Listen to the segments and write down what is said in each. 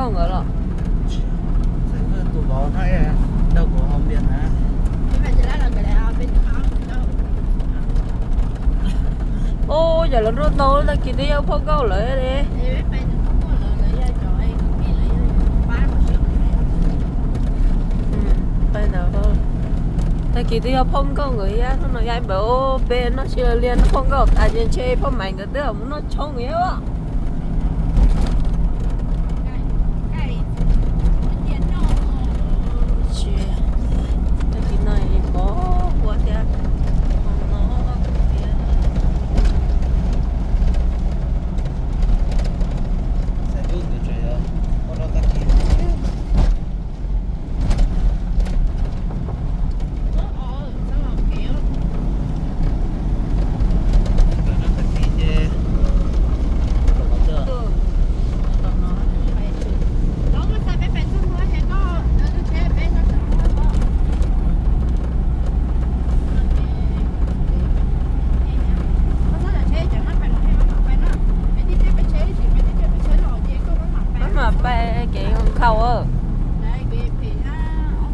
Nkauj nkawd los? Ub, yog lawv nrauj ntau, tag kis twb yog phauj nkauj lawm li. Tag kis twb yog phauj nkauj nkawd thiab, hnub no yav npawg peb noj tsis li, noj phauj nkauj tas ces ntshe phauj Maiv nkawd twb mus noj tshoob thiab. Tag kis no pov huab thiab. Maj mam pais kev nkhaus,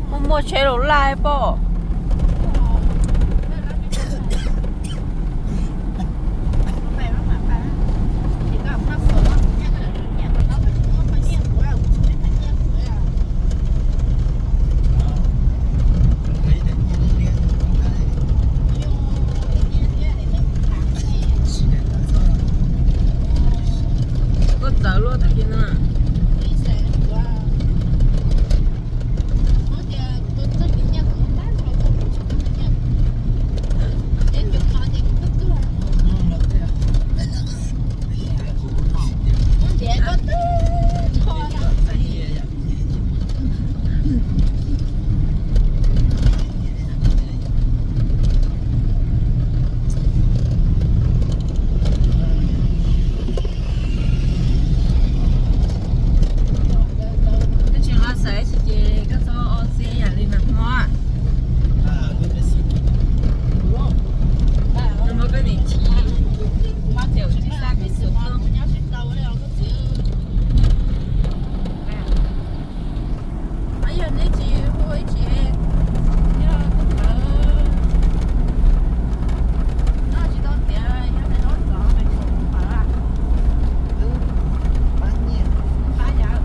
muaj muaj tsheb los laj pom. Koj txawv luaj tag kis no. Koj tsis nqa xaiv tsis ces koj txhob ua txij yam li nag hmo. Nag hmo koj niam chim, kuv mas tseem tsis xa kuv xub. Yog neb tsis hu ib tsis, yog tus ntawd noj tsis tau tiav, yog neb noj txog nws kom pab, pab yam, pab yam,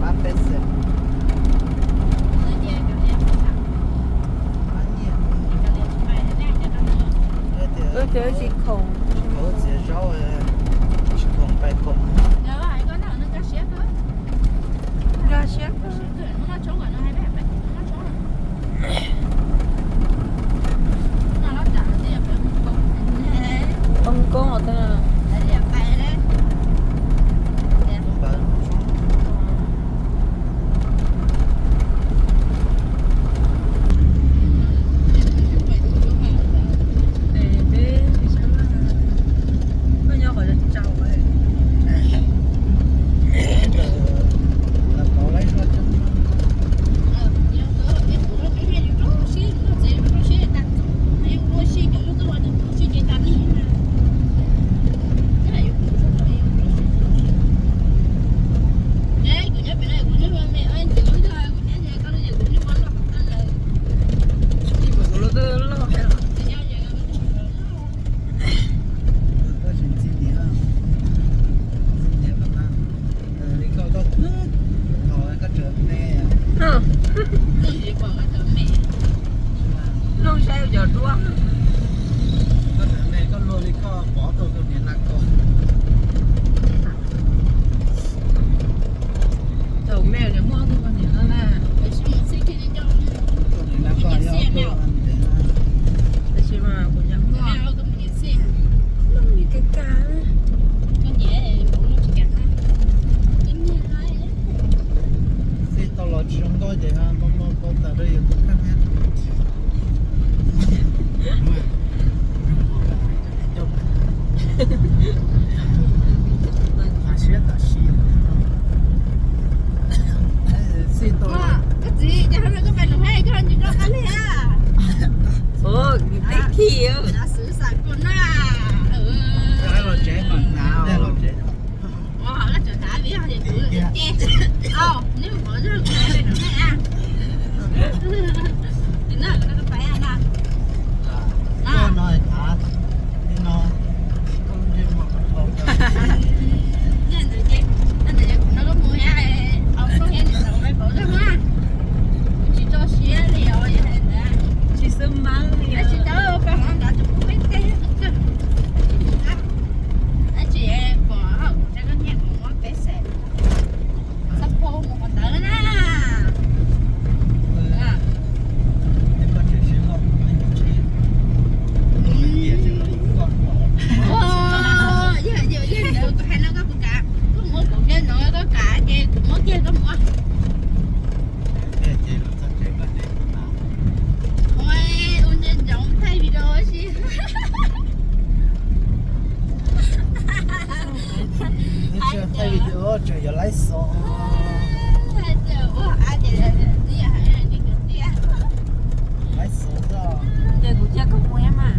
pab peb xees. Wb cov tsis khoom, tsis khoom pais khoom, nkag siab. Ua koob os. Luag saib cov duab. Koj tseem me koj luag li koj pov tau tus niam laj koj. Thaum me nws muaj tus niam laj na. Tab sis mas kuv cov muaj luag li kag kag. Xij tau los tsis zoo nkauj ces npau npau taws rau yus tus kheej thiab. Siab tam sim xij tau. Koj txiv, cas hmo no koj pais nram Thaib koj tsis nco qab li a? Ua, nws teb khi. Xwv xam koj na. Ua ntsoov thaij video si. Thaij video tseem yuav laib xov. Laib xov. Ces kuv cia koj mus mas.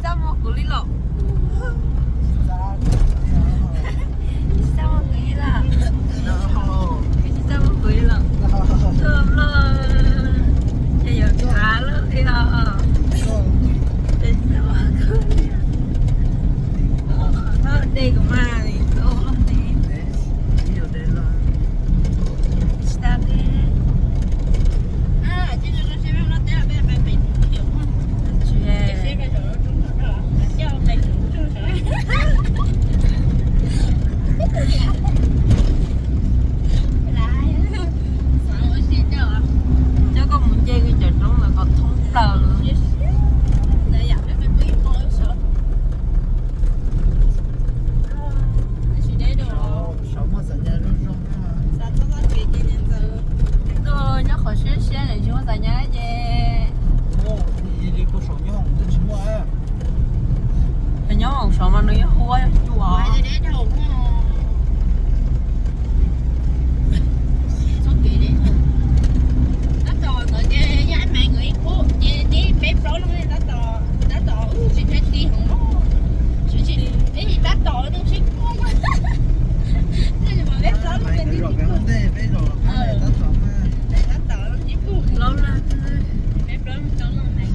Txaj muag kuv li los. Txaj muag kuv li los. Txaj muag kuv li los. Tuaj los ces yuav khav lawm li os. Dej kuv mas. Tsis tas li. Coj koj mus nce cov roob ntawd kom thoob plaws. Ntuj, nyob qhov siab siab tsis muaj xav nyab ces. Nyob hauv saum mas nws yeej hu ua cua. Tab tom ntawd ces yog Maiv nkawd ib khub ces neb peb plaub leej tab tom, tab tom tsis tau ti hov, tsis, neb tab tom tab tom, peb plaub leej tab tom, tab tom ib khub plaub leej, peb plaub leej.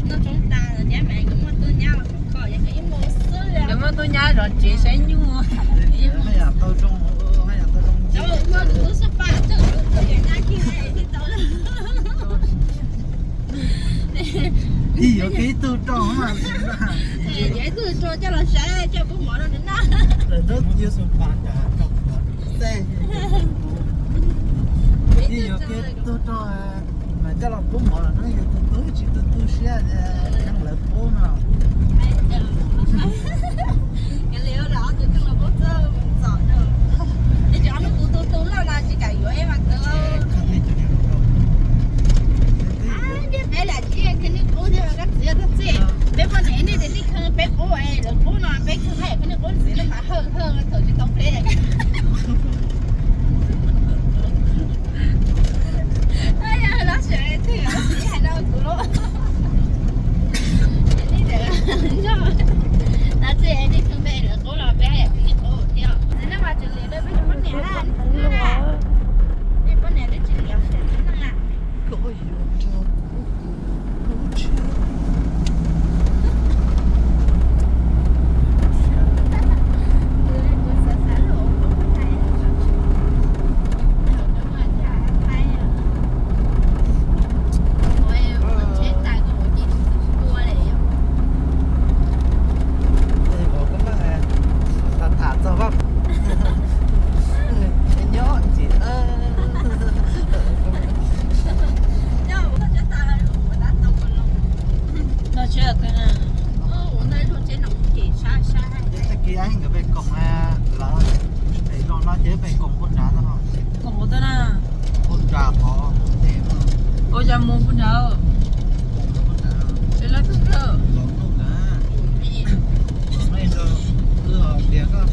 Noj tsoob tas los nyab Maiv nkawd muaj tub nyab los kho kho, yog nkawd yeej mus xwb li. Nkawd muaj tub nyab zov tsev saib nyuj. Muaj tus tub xub paj tseem tau cov nyab kiag thiaj tau. Ib yuav kiag ib tug rau mas. Yuav ib tug rau coj los saib, coj pub mov rau nws noj. Ib yuav kiag ib tug rau mas coj los pub mov los noj, yus tus tub tsis tu tu siab, lawv pub no. Peb lam tsis khwv nws qub thiab, koj txiv, peb poj niam nej tias nej khwv peb qub, lawv qub no peb khwv haj yam khwv nws qub ntxiv no mas hawj hawj thaum tsis tau peb. Los tsis hais rau kuv lub, nej tias, los tsis nej khwv peb lawv qub los peb haj yam khwv nws qub thiab. Txiv neej mas tsis liam rau peb poj niam na, peb poj niam twb tsis liam txiv neej na. Tham txog vaj, nyob ntxim. Tag kis nkawd pem koom, lawv pem zoo no ces pem koom puag nrad no. Koom puag nrad, puag nrad qhov tes no. Ua cas mus puag nrad? Koom puag nrad, es lawv twb los nug ntawd. Wb tias koj los, tias ntawd.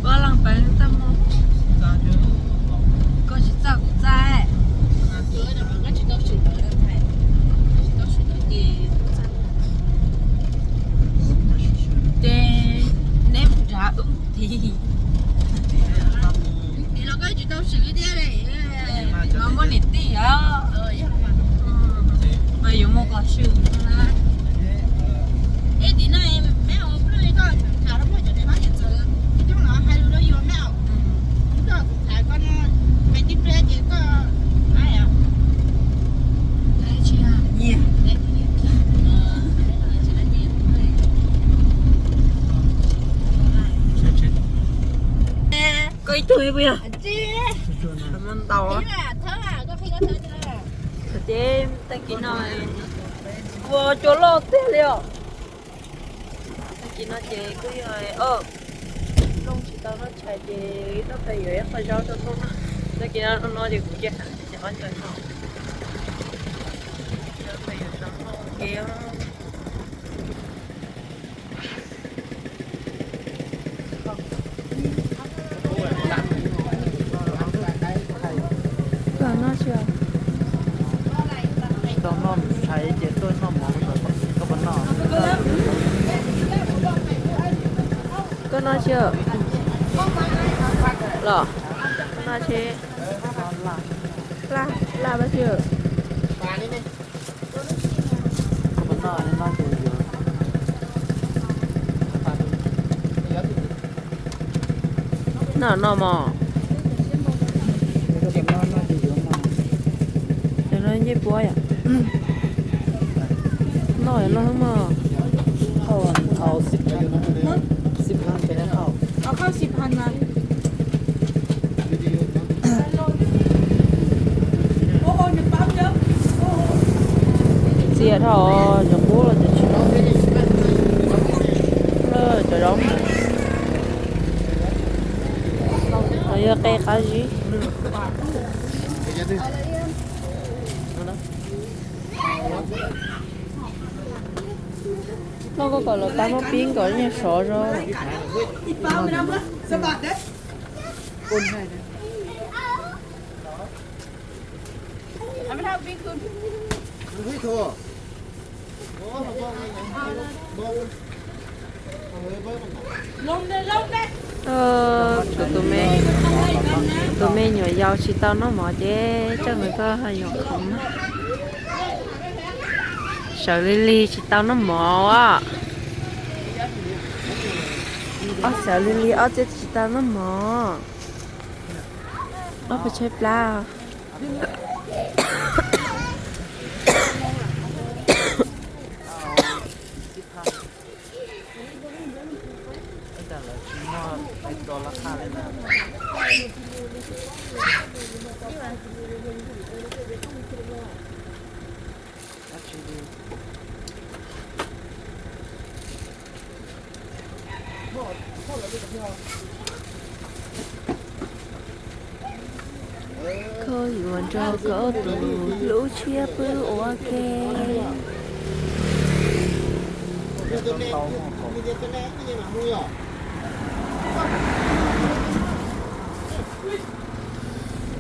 Ua leej pem txaj muag, koj tsis txaj kuv txaj. Ces neb mus nrad wb mus tid. Los koj tsis tau swm thiab li. Mas muaj niam tij os. Mas yuav mus kom swm na. Tug puas yog? Muab ntau. Ces tag kis no ua cua loj tiag li os. Tag kis no ces kuj yog nplooj tsis tau noj tshais ces tuaj pem yuav ib qho zaub rau nplooj noj. Tag kis no no ces kuv cia heev ces ob ncaws no, pem yuav rau nplooj ua ke. Koj noj tsis? Tsis tau noj tshais ces tuaj noj mov, koj puas noj? Koj noj tsis? Los noj tsis? Laj, laj pab tsis? Noj no mog. Cov no ncej puab yom. Noj noj mog. Txias dhau, cov qub los cov tsis, cov zaub. Los yog qe qab zib. Noj koj kom los tab muab pib kom nyuag sov zog. Tus, tus me, tus me nyuam yaus tsis tau noj mov ces coj nws tuaj yuav khoom na. Sawv lig lig tsis tau noj mov. Ob sawv lig lig ob txiav tsis tau noj mov. Ob pes tshaib plab. Koj yuav nrog koj tus hlub tshiab pw ua ke.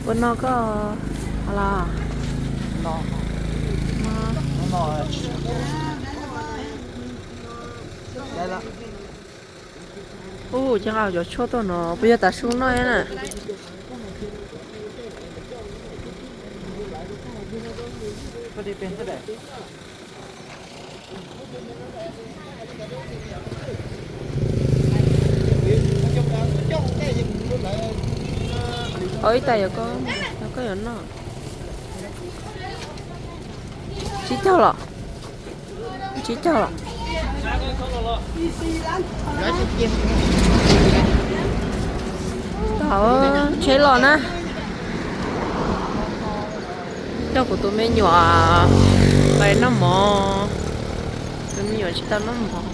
Puas no koj los? Ub, cov nqa cov tshuaj tuaj no puas yog tav su noj na? Ib tas yog koj yuav noj. Tsib caug los? Tsib caug los? Tau, tsheb los na. Coj kuv tus me nyuam pais noj mov. Tus me nyuam tsis tau noj mov.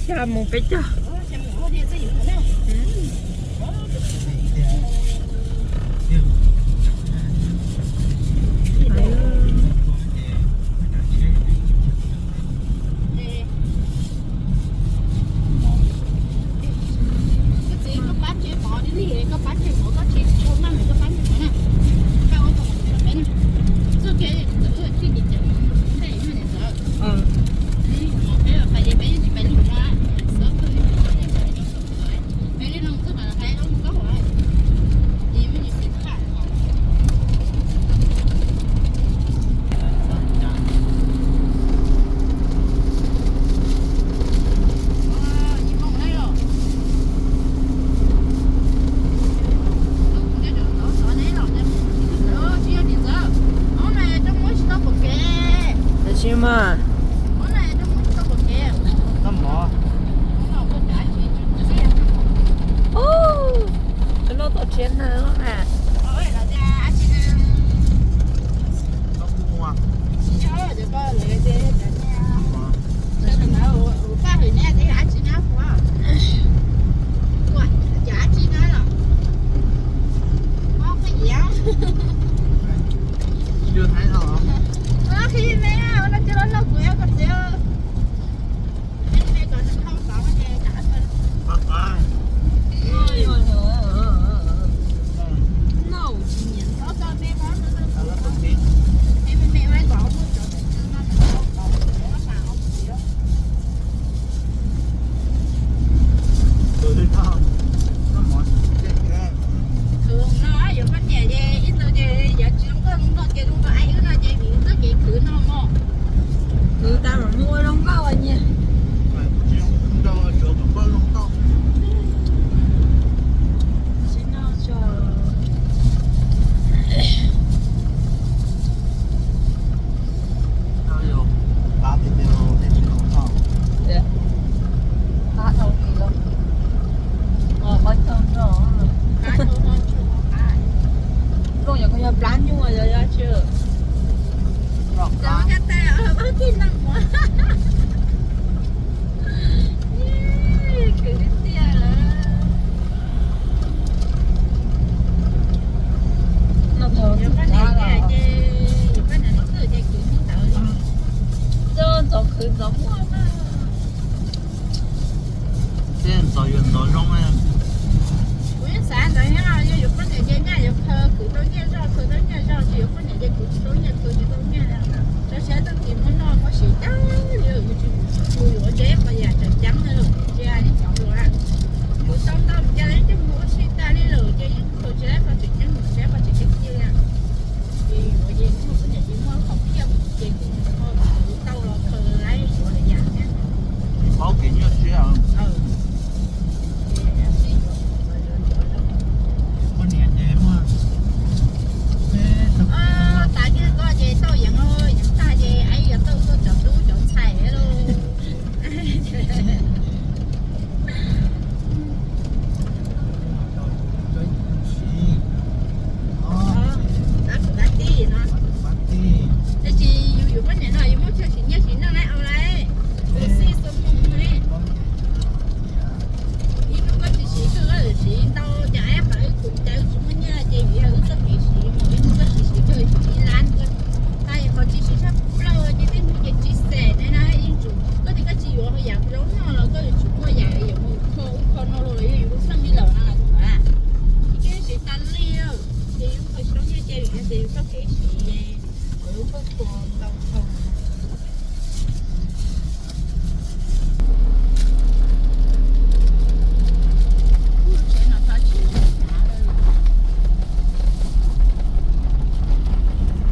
Xya mus peb caug. Cov ka tas ob tij no ua, kwv tiag. Yus poj niam ces, yus poj niam leej twg ces kwv ntawd li. Ntxov khwv ntxov muaj mas. Tej ntxov yuav ntxov zoo na. Kuv yeej xav ntawd, yog yus poj niam ces nyaj yuav khaws kwv tau nyiaj zog, khaws tau nyiaj zog, tsis yus poj niam ces kwv tsis tau nyiaj, khaws tsis tau nyiaj li. Txog siav tag kis muab noj muab siv tag li, yus tsis mus txog, yus yuav ntshe qhov yam tseem ceeb na, tsis hais li cov hluas. Kwv tau ntau mus cas li coj mus ua si tas li lawm ces yeej khaws tsis laib qhov tseem ceeb, tsis laib qhov tseem ceeb li. Ces yuav ces muaj poj niam ces muaj qhov phiaj ces kwv tau los khaws laib yuav li yam thiab. Paub kev nyuaj siab. Poj niam ces muaj, tas kiag koj ces tau yeev, yeev tag ces aib yuav tau tuaj cov tub cov ntxhais lauj. Tab tus pab tij no, tab sis yus, yus poj niam no yus muab txog siv nyiaj siv neej laib au laib, ua xij xua moo li. Ib hnub koj tsis siv koj, koj siv ntau ces aib pam wb tus cas wb tsis muaj nyiaj ces vim yog wb txoj kev siv mas ib hnub koj tsis siv koj ib lab, tab yog qhov tsis siv tshaj plaws ces tej hnub ces tsis xeem ne na, yeej tsum koj tias koj tsis yuav yam zaub noj los koj yuav tsum muaj yam yuav mus kho ub kho no los yog yus lub xeej li lawm na tus pab. Ces siv tas li, ces yus khaws tsis tau nyiaj ces vim yog tias yus txoj kev siv, yus khaub thuas ntau dhau.